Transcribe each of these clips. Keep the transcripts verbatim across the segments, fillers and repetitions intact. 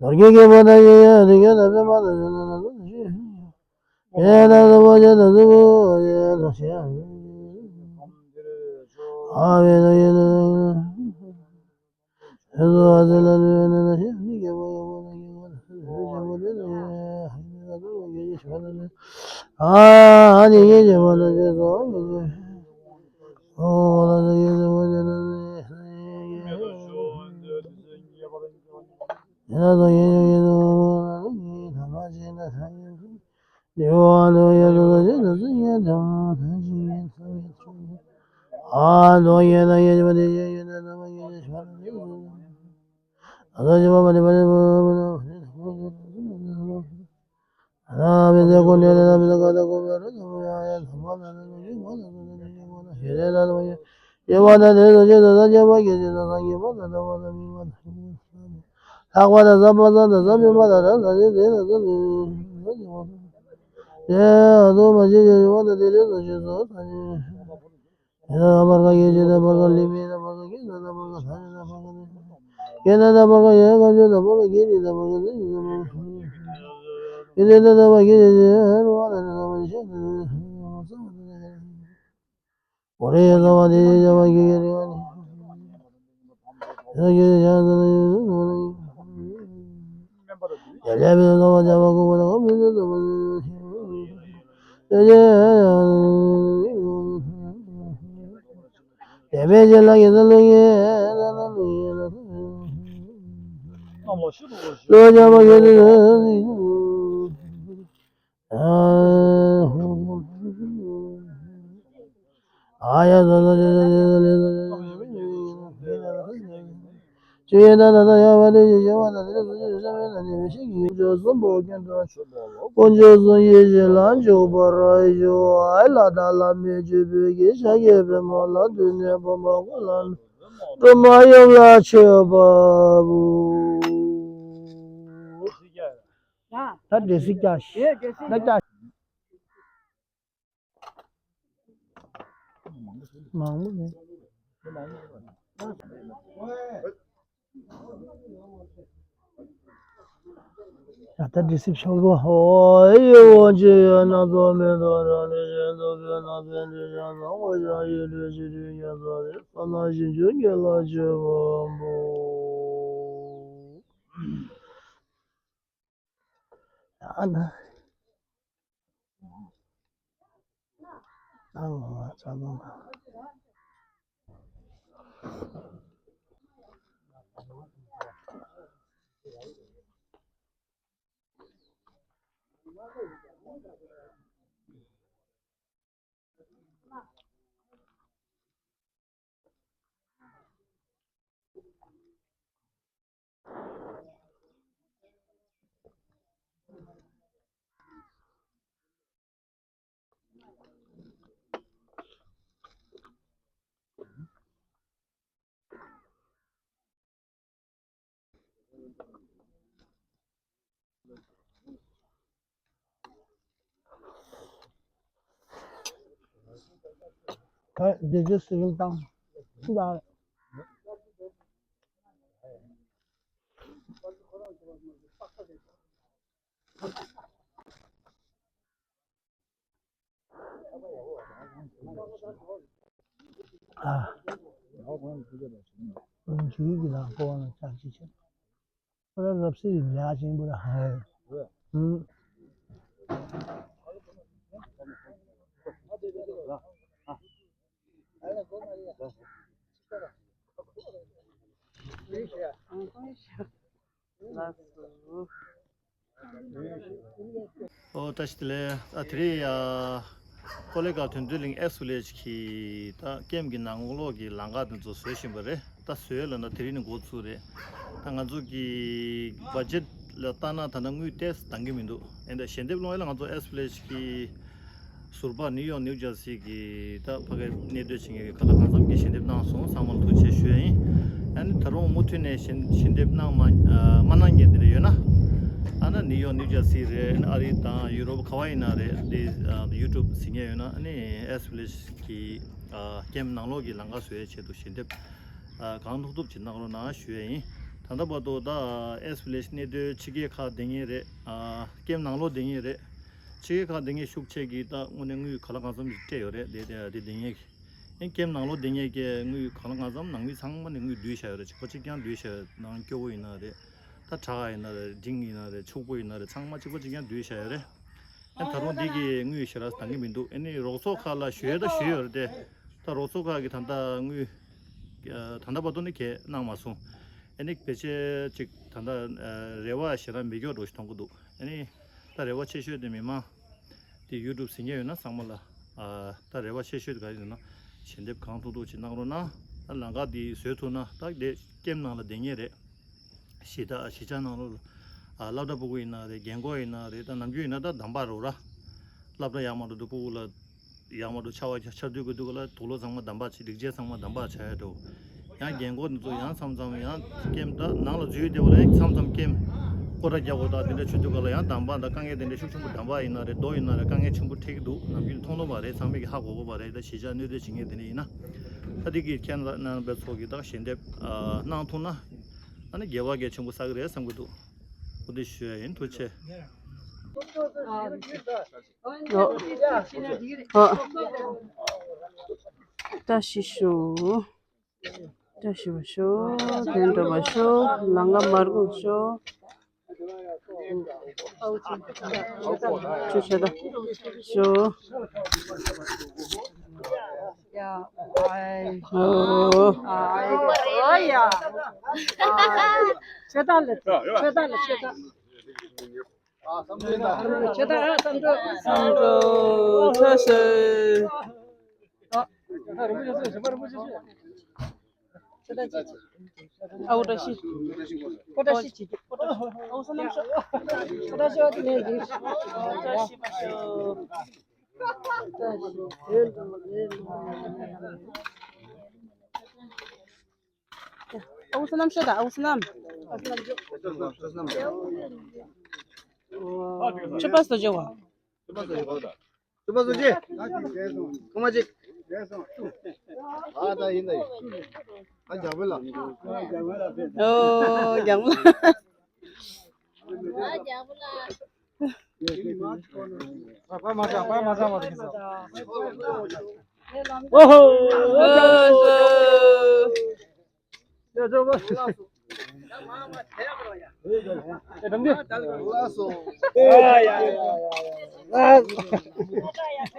ནོར་གྱི་སྐྱེས་བུ་དང་ཡོད་ཡོད་དུས་ཀྱང་དམ་པའི་མ་དང་ཞུ་ན་ན་ན་ཞུ་ཡོད་ཡོད། ཡེ་དང་གཟུགས་པོ་ཆེ་དང་གཟུགས་པོ་ཆེ་དང་ཞེས། ད་འདྲེ་སྲིད་རྒྱག་ཤི། ད་རྒྱ་སྲིད། མང་པོ་ནས། ད་ལྟ་འདྲེ་སྲིད་ཤོག་གོ། ཧོ་ཡེ་འོ་ཅི་ཡོད་ན་ཚོ་མེ་ཏོག་རང་ལས་གཞན་ཚོ་བོད་ན་བན་འདྲེ་ཤང་ཚང་བ་ཤང་ཡུལ་ལུས་ཤི་དུས་ཉེ་ས་རེད། ས་ན་ཞིང་ཆུ་རྒྱལ་ལ་ཆེ་བ་འབུ། ཨ་ན། ཨ་ལ་ལ་ཙ་ལ་ལ། ད་འདི་ཚོ་སི་ལིང་བཏང་། ད། ཨ། ཨུམ། ཞུ་གི་ལ་ཀོ་བ་ལ་ཅག་ཅི་བྱེད། ཁོ་ར་རབ་སྲིད་ལ་ཅིང་པོ་ར་ཧ། ཨུམ། ལགས་སོ། ཨོ། བཀྲ་ཤིས་བདེ་ལེགས། ཨ། དེ་རིང་ཡ། ཀོ་ལེ་གལ་དོན་གྲུབ་གླིང་ཨེ་སི་ཝི་ལེ་ཇི་གི་ད་ཀེམ་གྱི་ནང་ལོགས་ཀྱི་ལམ་ཁ་དེ་ཚོ་བཟོ་བཞིན་པ་རེད། ད་བཟོས་ལབ་ན་དེ་རིང་ནས་འགོ་བཙུགས་རེད། ད་ང་ཚོ་གི་བ་ཇེཊ་ལ་བལྟས་ན་ད་ལྟ་དངུལ་ཏོག་ཙམ་འདང་གི་མི་འདུག་ཨེ། ད་ཞལ་འདེབས་སློང་ཡ་ལ་ང་ཚོ་ཨེ་སི་ཝི་ལེ་ཇི་གི་ཟུར་པ་ནིའུ་ཡོག་ནིའུ་ཇར་སི་གི་ད་ཕ་གིར་གནས་སྡོད་བྱེད་མཁན་གྱི་ཁ་ལག་གང་འཚམ་གྱིས་ཞལ་འདེབས་གནང་སོང་། ཚང་མར་ཐུགས་རྗེ་ཆེ་ཞུ་ཡ་ཡིན། ཨ་ནི་ད་རུང་མུ་མཐུད་ནས་ཞལ་ཞལ་འདེབས་གནང་མ་ཨ་མ་གནང་མཁན་དེ་འདྲ་ཡོད་ན། ཨ་ན་ནིའུ་ཡོག་ནིའུ་ཇར་སི་རེད། ཨ་རི་དང་ཡུ་རོབ་ག་བ་ཡིན་ན་རེད། དེ་ཨ་ཡུ་ཊུབ་གཟིགས་མཁན་ཡོད་ན། ཨ་ནི་ཨེ་སི་ཝི་ལེ་ཇི་གི་ཨ་ཀེམ་ནང་ལོགས་ཀྱི་ལམ་ཁ་བཟོ་ཡའི་ཆེད་དུ་ཞལ་འདེབས་ཨ་གང་ཐུབ་ཐུབ་ཅིག་གནང་རོགས་གནང་ཞུ་ཡ་ཡིན། ད་ལྟ་བར་དུ་ད་ཨེ་སི་ཝི་ལེ་ཇི་གནས་སྡོད་ཕྱི་རྒྱལ་ཁག་བསྡད་མཁན་རེད། ཨ་ཀེམ་ནང་ལོགས་བསྡད་མཁན་རེད། ཕྱི་རྒྱལ་ཁག་བསྡད་མཁན་ཤུགས་ཆེ་གིས་ད་དངོས་གནས་དངུལ་ག་ལ་གང་འཚམ་ཞིག་སྤྲད་ཡོད་རེད། དེ་དེ་དེ་བསྡད་མཁན་གྱི་ ཨེ་ཀེམ་ནང་ལོགས་བསྡད་མཁན་གྱི་དངུལ་གང་ལ་གང་འཚམ་ནང་མི་ཚང་མ་ནས་དངུལ་བསྡུས་བཞག་ཡོད་རེད། གཅིག་པ་གཅིག་རྐྱང་བསྡུས་བཞག་ཡོད། ནང་སྐྱོ་བོ་ཡིན་ན་རེད། ད་དྲག་ཡིན་ན་རེད། འབྲིང་ཡིན་ན་རེད། ཕྱུག་པོ་ཡིན་ན་རེད། ཚང་མ་གཅིག་པ་གཅིག་རྐྱང་བསྡུས་བཞག་ཡོད་རེད། ཨ་ད་རུང་འདི་གི་དངུལ་ཞེ་དྲག་འདང་གི་མི་འདུག་ཨ་ནི་རོགས་ཚོགས་ཁག་ལ་ཞུ་ཡས་ད་ཞུས་ཡོད་རེད་དེ། ད་རོགས་ཚོགས་ཁག་གིས་ད་ལྟ་དངུལ་ཨ་ད་ལྟ་བར་དུ་ནི་གས་གནང་མ་སོང་། ཨ་ནི་ཕལ་ཆེར་ཅིག་ད་ལྟ་ཨ་རེ་བ་ཞེ་དྲག་མི་སྐྱོ་འགྲོ་ཞིག་མཐོང་གི་འདུག་ཨ་ནི་ད་རེ་བ་ཆེ་ཤོས་དེ་མི་མང་དེ་ཡུ་ཊུབ་གཟིགས་མཁན་ཡོད་ན་ཚང་མ་ལ་ཨ་ད་རེ་བ་ཆེ་ཤོས་དེ་ག་རེ་ཡིན་ན། ཞལ་འདེབས་གང་ཐུབ་ཐུབ་ཅིག་གནང་རོགས་གནང་། ད་ལམ་ཁ་འདི་བཟོས་ཐུབ་ན་ད་དེ་ཀེམ་ནང་ལ་བསྡད་མཁན་རེད། གཞིས་ཆགས་གཞིས་ཆགས་ནང་ལོགས་ལ་ཨ་སློབ་གྲྭ་ཕྲུ་གུ་ཡིན་ན་རེད། རྒན་འཁོགས་ཡིན་ན་རེད། ད་ནམ་རྒྱུན་ཡིན་ན་ད་འདམ་པ་རོ་ར། སློབ་གྲྭ་ཡག་མ་འགྲོ་དུས་ཕྲུ་གུ་ལ་ཡག་མ་འགྲོ་ཆར་པ་ཆར་དུས་དགོས་དུས་ག་ལ་དུག་ལོག་ཚང་མ་འདམ་པ་བྱེད། སྒྲིག་ཆས་ཚང་མ་འདམ་པ་བྱ་ཡ་འགྲོ། ཡང་རྒན་འཁོགས་འདི་ཚོ་ཡང་མཚམས་མཚམས་ཡང་ཀེམ་ད་ནང་ལ་འཛུལ་བསྡད་པ་ལ་ཡང་མཚམས་མཚམས་ཀེམ་སྐོར་ར་རྒྱག་དགོས། ད་དེ་འདྲ་བྱེད་དུས་ག་ལ་ཡང་འདམ་པ་ད་དཀའ་ངལ་དེ་འདྲ་ཤུགས་ཆེན་པོ། འདམ་པ་ཡིན་ན་རེད། རྡོ་ཡིན་ན་རེད། དཀའ་ངལ་ཆེན་པོ་འཕྲད་ཀྱི་འདུག་ནམ་རྒྱུན་མཐོང་མཐོང་བ་རེད། ཚང་མས་ཀྱི་ཧ་གོ་གོ་བ་རེད། ད་གཞིས་ཆགས་གནོད་འཚེ་བྱེད་མཁན་དེ་འདྲ་ཡིན་ན། ད་དེ་གི་ཁྱེད་རྣམ་པ་ཚོ་གི་ད་ཞལ་འདེབས་ཨ་གནང་ཐུབ་ན་ཨ་ནི་དགེ་བ་གལ་ཆེན་པོ་བསགས་ཀྱི་རེད་བསམ་གྱི་འདུག་འོ་དེ་ཞུ་ཡ་ཡིན། ཐུགས་རྗེ་ཆེ། ཨོ། ཨོ། བཀྲ་ཤིས་ཤོག་བཀྲ་ཤིས་པ་ཤོག་དོན་འགྲུབ་པ་ཤོག་ལམ་ཁ་མར་ཁུག་ཤོག་ཆུ་ཆེ་ད་ཤོག་ཡ། ཨོ། ཨ་ཡ། ཨ་ཡ། ཆེ་ད་ལ་ཆེ་ད་ལ་ཆེ་ད། བསམ་བློ་ཚ་ཤོས། ཨའུ་བཀྲ་ཤིས། བཀྲ་ཤིས་བྱེད་རྒྱུ། ཨའུ་བསོད་ནམས་ཤོག་བཀྲ་ཤིས་པ་ཤོག་ཨའུ་བསོད་ནམས་ཤོག་དང་། ཨའུ་བསོད་ནམས། ཆོས་པ་སོ་ཇོ་བ། ཆོས་པ་སོ་ཇོ། ཆོས་པ་སོ་ཇོ། ཁོ་མ་ཅིག་ཨ་ད་ཡིན་ད་ཡིན། ཨ་རྒྱག་པོ་ལ། ཨོ་རྒྱག་པོ་ལ། ཨོ་ཧོ།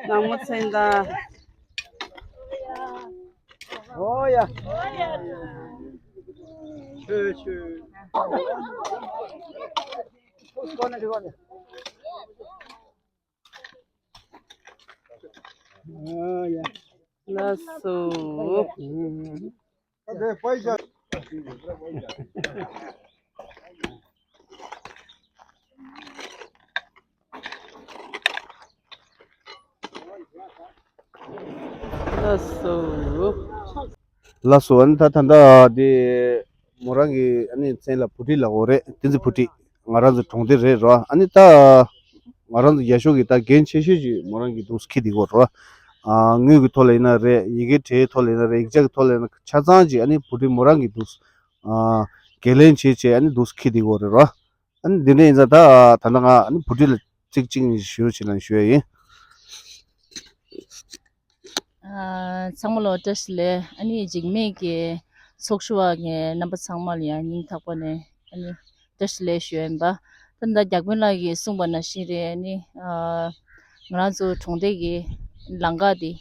ནང་མོ་ཚན་ད། ཨོ་ཡ། ཆོས་ཆོས། ཨོ་ཡ། ལགས་སོ། ལགས་སོ། ལགས་སོ། ཨ་ནི་ད་ད་ལྟ་དེ་མོ་རང་གི་ཨ་ནི་མཚན་ལ་བུ་ཁྲིད་ལབ་དགོས་རེད། བསྟན་འཛིན་བུ་ཁྲིད། ང་རང་ཚོ་གྲོང་སྡེ་རེད་རོ། ཨ་ནི་ད་ང་རང་ཚོ་རྒྱ་ཤོག་གི་ད་འགན་ཆེ་ཤོས་ཅིག་མོ་རང་གི་འདུག་འཁྱེར་བསྡད་ཡོད་རོ། ཨ་དངུལ་གྱི་ཐོག་ལ་ཡིན་ན་རེད། ཡི་གེ་བྲིས་ཐོག་ལ་ཡིན་ན་རེད། ཡིག་ཆ་གི་ཐོག་ལ་ཡིན་ན་ཆ་ཚང་ཅིག་ཨ་ནི་བུ་ཁྲིད་མོ་རང་གི་འདུག་ཨ་འགན་ལེན་བྱེད་བྱེད་ཨ་ནི་འདུག་འཁྱེར་བསྡད་ཡོད་རེད་རོ། ཨ་ནི་འདི་འདྲ་ཡིན་ཙང་ད་ད་ལྟ་ང་ཨ་ནི་བུ་ཁྲིད་ལ་ཚིག་གཅིག་གཉིས་ཞུ་ཡ་ཡིན། ཨ་ཚང་མ་ལ་བཀྲ་ཤིས་བདེ་ལེགས། ཨ་ནི་འཇིགས་མེད་ཀྱི་ཚོགས་ཞུགས་པ་ངའི་རྣམ་པ་ཚང་མ་ལ་ཡང་སྙིང་ཐག་པ་ནས་ཨ་ནི་བཀྲ་ཤིས་བདེ་ལེགས་ཞུ་ཡ་ཡིན་པ། ད་ལྟ་རྒྱ་དཔོན་ལགས་ཀྱིས་གསུངས་པ་ནང་བཞིན་རེད། ཨ་ནི་ཨ་ང་རང་ཚོ་གྲོང་སྡེ་གི་ལམ་ཁ་དེ་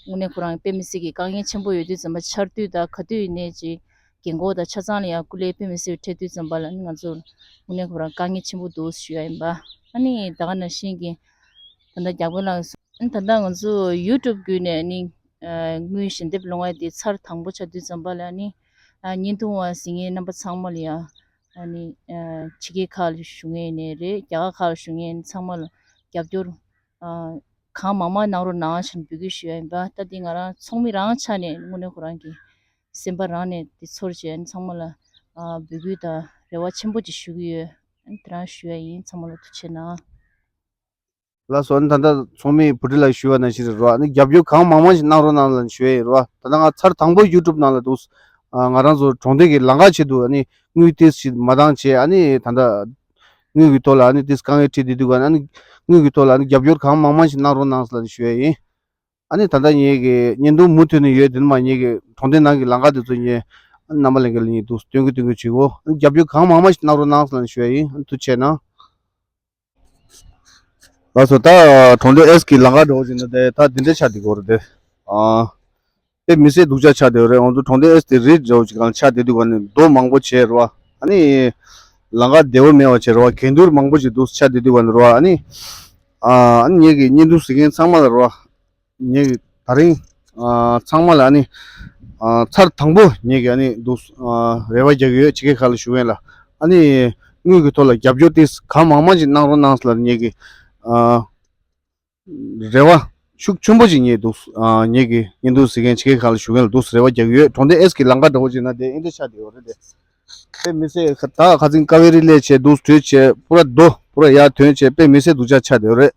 དངོས་གནས་ཁོ་རང་དཔེ་མི་སྲིད་ཀྱི་དཀའ་ངལ་ཆེན་པོ་ཡོད་དུས་ཙམ་པ། ཆར་དུས་དང་ག་དུས་ཡིན་ནའི་ཅིག་རྒན་འཁོགས་དང་ཆ་ཚང་ལ་ཡང་སྐུ་ལས་དཔེ་མི་སྲིད་འཕྲད་དུས་ཙམ་པ་ལ་ཨ་ནི་ང་ཚོ་དངོས་གནས་ཁོ་རང་དཀའ་ངལ་ཆེན་པོ་འདུག་ཞུ་ཡ་ཡིན་པ། ཨ་ནི་ད་ག་ནང་བཞིན་གྱི་ད་ལྟ་རྒྱ་དཔོན་ལགས་ཨ་ནི་ད་ལྟ་ང་ཚོ་ཡུ་ཊུབ་བརྒྱུད་ནས་ནི་ཨ་དངུལ་ཞལ་འདེབས་སློང་ཡ་དེ་ཚར་དང་པོ་ཆགས་དུས་ཙམ་པ་ལ་ནི་ཨ་བརྙན་ཐུང་བ་གཟིགས་མཁན་རྣམ་པ་ཚང་མ་ལ་ཡང་ཨ་ནི་ཨ་ཕྱི་རྒྱལ་ཁག་ལ་བཞུགས་མཁན་ནས་རེད། རྒྱ་གར་ཁག་ལ་བཞུགས་མཁན་ཚང་མ་ལ་རྒྱབ་སྐྱོར་ཨ་གང་མང་མང་གནང་རོགས་གནང་ཞེས་འབོད་སྐུལ་ཞུ་ཡ་ཡིན་པ། ད་འདི་ང་རང་ཚོགས་མི་རང་ཆ་ནས་དངོས་གནས་ཁོ་རང་གི་སེམས་པ་རང་ནས་འདི་ཚོར་བྱས་ཨ་ནི་ཚང་མ་ལ་ཨ་འབོད་སྐུལ་དང་རེ་བ་ཆེན་པོ་ཅིག་ཞུ་གི་ཡོད། ཨ་ནི་དེ་རང་ཞུ་ཡ་ཡིན། ཚང་མ་ལ་ཐུགས་རྗེ་གནང་། ལགས་སོ། ཨ་ནི་ད་ལྟ་ཚོགས་མི་བུ་ཁྲིད་ལགས་ཞུས་པ་ནང་བཞིན་རེད་རོ། ཨ་ནི་རྒྱབ་སྐྱོར་གང་མང་མང་ཞིག་གནང་རོགས་གནང་ལབ་ཞུ་ཡ་ཡིན་རོ། ད་ལྟ་ང་ཚར་དང་པོ་ཡུ་ཊུབ་ནང་ལ་འདུག་ཨ་ང་རང་ཚོ་གྲོང་སྡེ་གི་ལམ་ཁ་ཆེད་དུ་ཨ་ནི་དངུལ་ཏོག་ཙམ་མ་འདང་བྱས། ཨ་ནི་ད་ལྟ་དངུལ་གྱི་ཐོག་ལ་ཨ་ནི་ཏོག་ཙམ་དཀའ་ངལ་འཕྲད་བསྡད་དུས་ཀ་ཨ་ནི་དངུལ་གྱི་ཐོག་ལ་ཨ་ནི་རྒྱབ་སྐྱོར་གང་མང་མང་ཞིག་གནང་རོགས་གནང་ལབ་ཞུ་ཡ་ཡིན། ཨ་ནི་ད་ལྟ་ངེད་ཀྱི་བརྙན་ཐུང་མུ་མཐུད་ནས་ཡོད། དེ་ནས་མར་ངེད་ཀྱི་གྲོང་སྡེ་ནང་གི་ལམ་ཁ་དེ་ཚོ་ངེད་རྣམ་པ་ལྷན་རྒྱས་ལ་ངེད་འདུག་སྟོན་གི་སྟོན་གི་བྱེད་གོ། རྒྱབ་སྐྱོར་གང་མང་མང་ཞིག་གནང་རོགས་གནང་ཟེར་ནས་ཞུ་ཡ་ཡིན། ཐུགས་རྗེ་གནང་། ལགས་སོ། ད་གྲོང་སྡེ་ཨེས་ཀྱི་ལམ་ཁ་འགྲོ་བཞིན་ན་དེ་ད་འདི་འདྲ་ཆགས་བསྡད་ཀྱི་ཡོད་རེད་དེ། ཨ། དཔེ་མི་སྲིད་སྡུག་ཅག་ཆགས་བསྡད་ཡོད་རེད། ང་ཚོ་གྲོང་སྡེ་ཨེས་དེ་རིད་འདྲ་བོ་ཅིག་གང་ཆགས་བསྡད་དུས་ག་ནས་རྡོ་མང་པོ་བྱས་རེད་བ། ཨ་ནི་ལམ་ཁ་བདེ་བོ་མེད་པ་བྱས་རེད་བ། གྱེན་ཐུར་མང་པོ་ཅིག་འདུག་ཆགས་བསྡད་དུས་ག་ནས་རེད་བ། ཨ་ནི་ཨ་ནི་ངེད་ཀྱི་བརྙན་ཐུང་གཟིགས་མཁན་ཚང་མ་ལ་རེད་བ། ངེད་ཀྱི་ད་རིང་ཨ་ཚང་མ་ལ་ཨ་ནི་ཨ་ཚར་དང་པོ་ངེད་ཀྱི་ཨ་ནི་འདུག་ཨ་རེ་བ་རྒྱག་གི་ཡོད། ཕྱི་རྒྱལ་ཁག་ལ་བཞུགས་མཁན་ལ་ཨ་ནི་དངུལ་གྱི་ཐོག་ལ་རྒྱབ་སྐྱོར་ཏིས་གང་མང་མང་ཅིག་གནང་རོགས་གནང་ཟེར་ལ་ངེད་ཀྱི་ཨ་རེ་བ་ཤུགས་ཆེན་པོ་ཅིག་ངེད་འདུག་ཨ་ངེད་ཀྱི་བརྙན་ཐུང་གཟིགས་མཁན་ཕྱི་རྒྱལ་ཁག་ལ་བཞུགས་མཁན་ལ་འདུག་རེ་བ་རྒྱག་གི་ཡོད། གྲོང་སྡེ་ཨེས་ཀྱི་ལམ་ཁ་འདྲ་བོ་ཅིག་ན་དེ་ཨེ་འདྲ་ཆགས་བསྡད་ཡོད་རེད་དེ། དཔེ་མི་སྲིད་ད་ཁ་ཚིང་ཀ་ཝེ་རི་ལས་བྱས་འདུག་བྲོས་བྱས་པུ་ར་རྡོ་པུ་ར་ཡར་ཐོན་བྱས་དཔེ་མི་སྲིད་སྡུག་ཅག་ཆགས་བསྡད་ཡོད་རེད།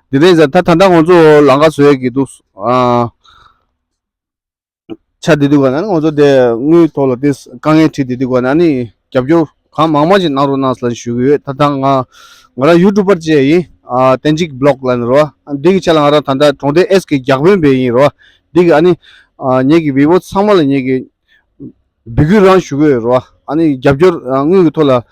འདི་འདྲ་ཡིན་ཙང་ད་ད་ལྟ་ང་ཚོ་ལམ་ཁ་བཟོ་ཡས་ཀྱི་འདུག་ཨ་ཆགས་བསྡད་དུས་ག་ན་ང་ཚོ་དེ་དངུལ་ཐོག་ལ་དེ་དཀའ་ངལ་འཕྲད་བསྡད་དུས་ག་ན་ནི་རྒྱབ་སྐྱོར་གང་མང་མང་ཞིག་གནང་རོགས་གནང་ཟེར་ཞུ་གི་ཡོད། ད་ལྟ་ང་ང་རང་ཡུ་ཊུབ་པར་ཅིག་ཡིན། ཨ་བསྟན་འཇིགས་བི་ལོག་ལབ་ནི་རོ། འདི་གི་ཆ་ལ་ང་རང་ད་ལྟ་གྲོང་སྡེ་ཨེས་ཀྱི་རྒྱག་དཔོན་བས་ཡིན་རོ། འདི་གི་ཨ་ནི་ཨ་ངེད་ཀྱི་བི་བོ་ཚང་མ་ལ་ངེད་ཀྱི་འབོད་སྐུལ་རང་ཞུ་གི་ཡོད་རོ། ཨ་ནི་རྒྱབ་སྐྱོར་ཨ་དངུལ་གྱི་ཐོག་ལ་ཨ་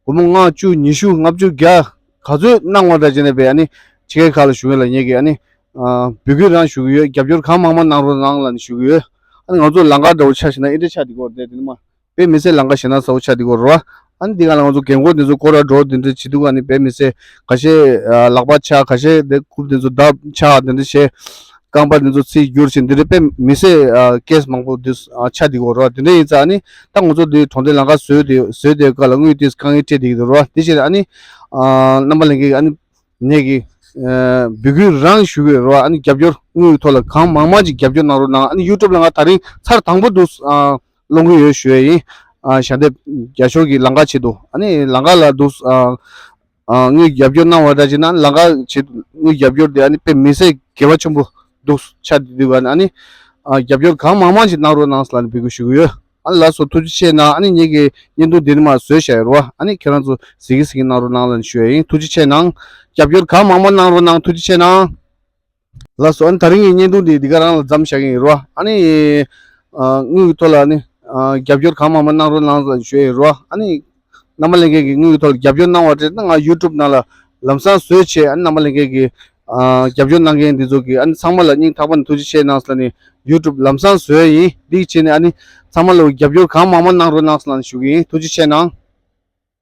སྒོར་མོ་ལྔ་བཅུ་ཉི་ཤུ་ལྔ་བཅུ་བརྒྱ་ག་ཚོད་གནང་བ་འདྲ་བྱས་ནས་བས་ཨ་ནི་ཕྱི་རྒྱལ་ཁག་ལ་བཞུགས་མཁན་ལ་ངེད་ཀྱི་ཨ་ནི་ཨ་འབོད་སྐུལ་རང་ཞུ་གི་ཡོད། རྒྱབ་སྐྱོར་གང་མང་མང་གནང་རོགས་གནང་ལབ་ནས་ཞུ་གི་ཡོད། ཨ་ནི་ང་ཚོ་ལམ་ཁ་འདྲ་བོ་ཆ་བཞག་ན་ཨེ་འདྲ་ཆགས་བསྡད་ཀྱི་ཡོད་རེད་དེ། དེ་ནི་མ་དཔེ་མི་སྲིད་ལམ་ཁ་ཞེད་སྣང་ཚ་བོ་ཆགས་བསྡད་ཀྱི་ཡོད་རེད་བ། ཨ་ནི་འདི་ག་ལ་ང་ཚོ་རྒན་གོག་འདི་ཚོ་སྐོར་ར་འགྲོ་འདི་འདྲ་བྱེད་དུས་ག་ནི་དཔེ་མི་སྲིད་ཁ་ཤས་ཨ་ལག་པ་ཆག་ཁ་ཤས་དེ་རྐུབ་འདི་ཚོ་བརྡབ་ཆག་འདི་འདྲ་བྱས། རྐང་པ་འདི་ཚོ་ཚིག་འགྱུར་ཕྱིན་འདི་འདྲ་དཔེ་མི་སྲིད་ཨ་ཀེ་སི་མང་པོ་འདི་ཨ་ཆགས་བསྡད་ཀྱི་ཡོད་རེད་བ། དེ་འདྲ་ཡིན་ཙང་ཨ་ནི་ད་ང་ཚོ་འདི་གྲོང་སྡེ་ལམ་ཁ་བཟོས་ཏེ་བཟོས་ཏེ་སྐབས་ལ་དངུལ་དེ་དཀའ་ངལ་འཕྲད་བསྡད་ཀྱི་འདུག་རེད་བ། དེ་བྱས་ཨ་ནི་ཨ་རྣམ་པ་ལྷན་རྒྱས་ཨ་ནི་ངེད་ཀྱི་ཨ་འབོད་སྐུལ་རང་ཞུ་གི་ཡོད་རེད་བ། ཨ་ནི་རྒྱབ་སྐྱོར་དངུལ་གྱི་ཐོག་ལ་གང་མང་མང་ཅིག་རྒྱབ་སྐྱོར་གནང་རོགས་གནང་། ཨ་ནི་ཡུ་ཊུབ་ལ་ང་ད་རིང་ཚར་དང་པོ་འདུག་ཨ་སློང་གི་ཡོད་ཞུ་ཡས་ཡིན། ཨ་ཞལ་འདེབས་རྒྱ་ཤོག་གི་ལམ་ཁ་ཆེད་དུ་ཨ་ནི་ལམ་ཁ་ལ་འདུག་ཨ་ཨ་དངུལ་རྒྱབ་སྐྱོར་གནང་བ་འདྲ་ཅིག་ན་ལམ་ཁ་ཆེད་དུ་དངུལ་རྒྱབ་སྐྱོར་དེ་ཨ་ནི་དཔེ་མི་སྲིད་གལ་བ་ཆེན་པོ་འདུག་ཆགས་བསྡད་དུས་ག་ནི་ཨ་ནི་ཨ་རྒྱབ་སྐྱོར་གང་མང་མང་ཞིག་གནང་རོགས་གནང་ཟེར་ལ་ནི་འབོད་སྐུལ་ཞུ་གི་ཡོད། ཨ་ནི་ལགས་སོ། ཐུགས་རྗེ་ཆེ་གནང་། ཨ་ནི་ངེད་ཀྱི་བརྙན་ཐུང་འདི་ནི་མར་བཟོས་བཞག་ཡོད་རེད་བ། ཨ་ནི་ཁྱེད་རང་ཚོ་གཟིགས་གི་གཟིགས་གི་གནང་རོགས་གནང་ལབ་ནས་ཞུ་ཡ་ཡིན། ཐུགས་རྗེ་ཆེ་གནང་། རྒྱབ་སྐྱོར་གང་མང་མང་གནང་རོགས་གནང་། ཐུགས་རྗེ་ཆེ་གནང་། ལགས་སོ། ཨ་ནི་ད་རིང་གི་བརྙན་ཐུང་འདི་འདི་ག་རང་ལ་མཚམས་བཞག་གི་ཡིན་རེད་བ། ཨ་ནི་ཨ་དངུལ་གྱི་ཐོག་ལ་ཨ་ནི་ཨ་རྒྱབ་སྐྱོར་གང་མང་མང་གནང་རོགས་གནང་ལབ་ནས་ཞུ་ཡ་ཡིན་རེད་བ། ཨ་ནི་རྣམ་པ་ལྷན་རྒྱས་ཀྱིས་དངུལ་གྱི་ཐོག་ལ་རྒྱབ་སྐྱོར་གནང་བ་རེད་ན་ང་ཡུ་ཊུབ་ནང་ལ་ལམ་སང་བཟོས་བྱས། ཨ་ནི་རྣམ་པ་ལྷན་རྒྱས་ཀྱིས་ཨ་རྒྱབ་སྐྱོར་གནང་མཁན་འདི་ཚོ་གིས་ཨ་ནི་ཚང་མ་ལ་སྙིང་ཐག་པ་ནས་ཐུགས་རྗེ་ཆེ་གནང་ཟེར་ནས་ཡུ་ཊུབ་ལམ་སང་བཟོས་ཡིན། འདི་བྱས་ནས་ཨ་ནི་ཚང་མ་ལ་རྒྱབ་སྐྱོར་གང་མང་མང་གནང་རོགས་གནང་ཟེར་ནས་ཞུ་གི་ཡིན། ཐུགས་རྗེ་ཆེ་གནང་།